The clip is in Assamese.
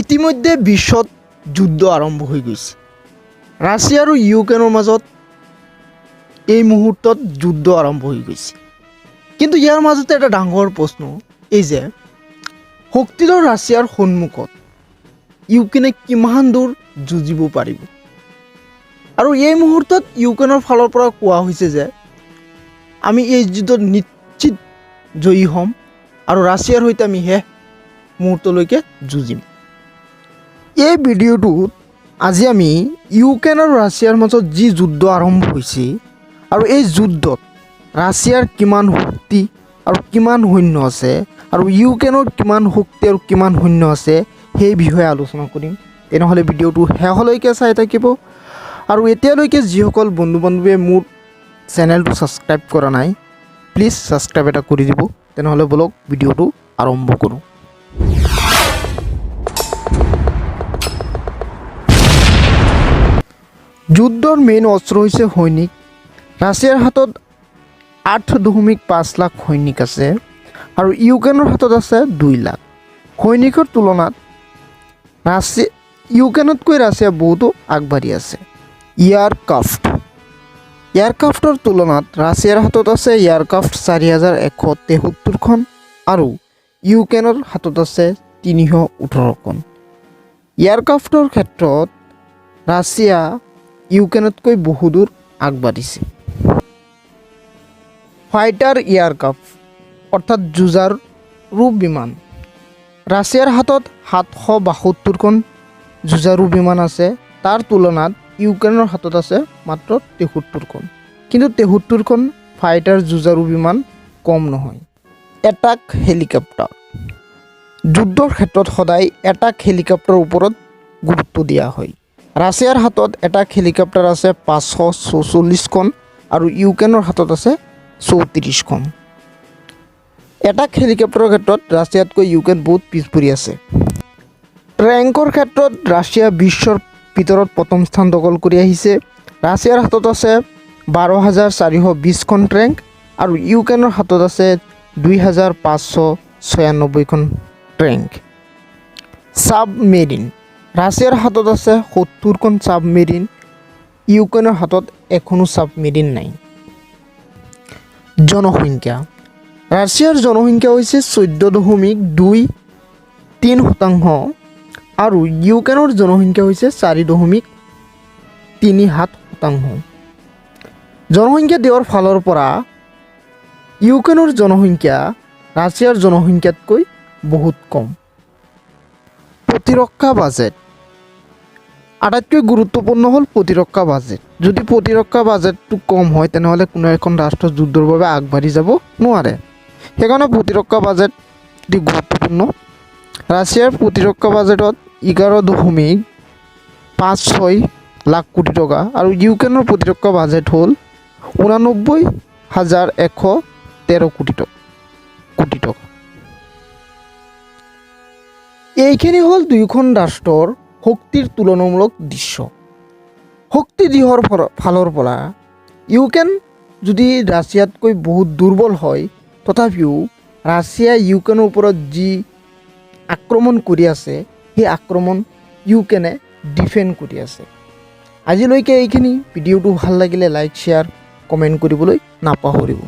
ইতিমধ্যে বিশ্বত যুদ্ধ আৰম্ভ হৈ গৈছে। ৰাছিয়া আৰু ইউক্ৰেইনৰ মাজত এই মুহূৰ্তত যুদ্ধ আৰম্ভ হৈ গৈছে। কিন্তু ইয়াৰ মাজতে এটা ডাঙৰ প্ৰশ্ন এই যে শক্তিধৰ ৰাছিয়াৰ সন্মুখত ইউক্ৰেইনে কিমান দূৰ যুঁজিব পাৰিব? আৰু এই মুহূৰ্তত ইউক্ৰেইনৰ ফালৰ পৰা কোৱা হৈছে যে আমি এই যুদ্ধত নিশ্চিত জয়ী হ'ম আৰু ৰাছিয়াৰ সৈতে আমি শেষ মুহূৰ্তলৈকে যুঁজিম। এই ভিডিঅ'টোত আজি আমি ইউক্ৰেইন আৰু ৰাছিয়াৰ মাজত যি যুদ্ধ আৰম্ভ হৈছে আৰু এই যুদ্ধত ৰাছিয়াৰ কিমান শক্তি আৰু কিমান সৈন্য আছে আৰু ইউক্ৰেইনৰ কিমান শক্তি আৰু কিমান সৈন্য আছে, সেই বিষয়ে আলোচনা কৰিম। তেনেহ'লে ভিডিঅ'টো শেষলৈকে চাই থাকিব। আৰু এতিয়ালৈকে যিসকল বন্ধু বান্ধৱীয়ে মোৰ চেনেলটো ছাবস্ক্ৰাইব কৰা নাই, প্লিজ ছাবস্ক্ৰাইব এটা কৰি দিব। তেনেহ'লে ব'লক, ভিডিঅ'টো আৰম্ভ কৰোঁ। যুদ্ধৰ মেইন অস্ত্ৰ হৈছে সৈনিক। ৰাছিয়াৰ হাতত 8.5 লাখ সৈনিক আছে আৰু ইউক্ৰেইনৰ হাতত আছে 2 লাখ। সৈনিকৰ তুলনাত ইউক্ৰেইনতকৈ ৰাছিয়া বহুতো আগবাঢ়ি আছে। এয়াৰক্ৰাফ্ট। এয়াৰক্ৰাফ্টৰ তুলনাত ৰাছিয়াৰ হাতত আছে এয়াৰক্ৰাফ্ট 4173খন আৰু ইউক্ৰেইনৰ হাতত আছে 318খন। এয়াৰক্ৰাফ্টৰ ক্ষেত্ৰত ৰাছিয়া ইউক্ৰেইনতকৈ বহুদূৰ আগবাঢ়িছে। ফাইটাৰ এয়াৰক্ৰাফ্ট, অৰ্থাৎ যুঁজাৰু বিমান। ৰাছিয়াৰ হাতত 772খন যুঁজাৰু বিমান আছে। তাৰ তুলনাত ইউক্ৰেইনৰ হাতত আছে মাত্ৰ 73খন। কিন্তু 73খন ফাইটাৰ যুঁজাৰু বিমান কম নহয়। এটাক হেলিকপ্টাৰ। যুদ্ধৰ ক্ষেত্ৰত সদায় এটাক হেলিকপ্টাৰৰ ওপৰত গুৰুত্ব দিয়া হয়। ৰাছিয়াৰ হাতত এটাক হেলিকপ্টাৰ আছে 544খন আৰু ইউক্ৰেইনৰ হাতত আছে 34খন। এটাক হেলিকপ্টাৰৰ ক্ষেত্ৰত ৰাছিয়াতকৈ ইউক্ৰেইন বহুত পিছ পৰি আছে। টেংকৰ ক্ষেত্ৰত ৰাছিয়া বিশ্বৰ ভিতৰত প্ৰথম স্থান দখল কৰি আহিছে। ৰাছিয়াৰ হাতত আছে 12,420খন টেংক আৰু ইউক্ৰেইনৰ হাতত আছে 2596খন টেংক। ছাবমেৰিন। ৰাছিয়াৰ হাতত আছে 70খন ছাবমেৰিন। ইউক্ৰেইনৰ হাতত এখনো ছাবমেৰিন নাই। জনসংখ্যা। ৰাছিয়াৰ জনসংখ্যা হৈছে 14.23% আৰু ইউক্ৰেইনৰ জনসংখ্যা হৈছে 4.37%। জনসংখ্যা দিশৰ ফালৰ পৰা ইউক্ৰেইনৰ জনসংখ্যা ৰাছিয়াৰ জনসংখ্যাতকৈ বহুত কম। প্ৰতিৰক্ষা বাজেট। আটাইতকৈ গুৰুত্বপূৰ্ণ হ'ল প্ৰতিৰক্ষা বাজেট। যদি প্ৰতিৰক্ষা বাজেটটো কম হয়, তেনেহ'লে কোনো এখন ৰাষ্ট্ৰ যুদ্ধৰ বাবে আগবাঢ়ি যাব নোৱাৰে। সেইকাৰণে প্ৰতিৰক্ষা বাজেট অতি গুৰুত্বপূৰ্ণ। ৰাছিয়াৰ প্ৰতিৰক্ষা বাজেটত 11.56 লাখ কোটি টকা আৰু ইউক্ৰেইনৰ প্ৰতিৰক্ষা বাজেট হ'ল 89,113 কোটি টকা। এইখিনি হ'ল দুয়োখন ৰাষ্ট্ৰৰ শক্তিৰ তুলনামূলক দৃশ্য। শক্তি দিশৰ ফালৰ পৰা ইউক্ৰেইন যদি ৰাছিয়াতকৈ বহুত দুৰ্বল হয়, তথাপিও ৰাছিয়াই ইউক্ৰেইনৰ ওপৰত যি আক্ৰমণ কৰি আছে, সেই আক্ৰমণ ইউক্ৰেইনে ডিফেণ্ড কৰি আছে। আজিলৈকে এইখিনি। ভিডিঅ'টো ভাল লাগিলে লাইক, শ্বেয়াৰ, কমেণ্ট কৰিবলৈ নাপাহৰিব।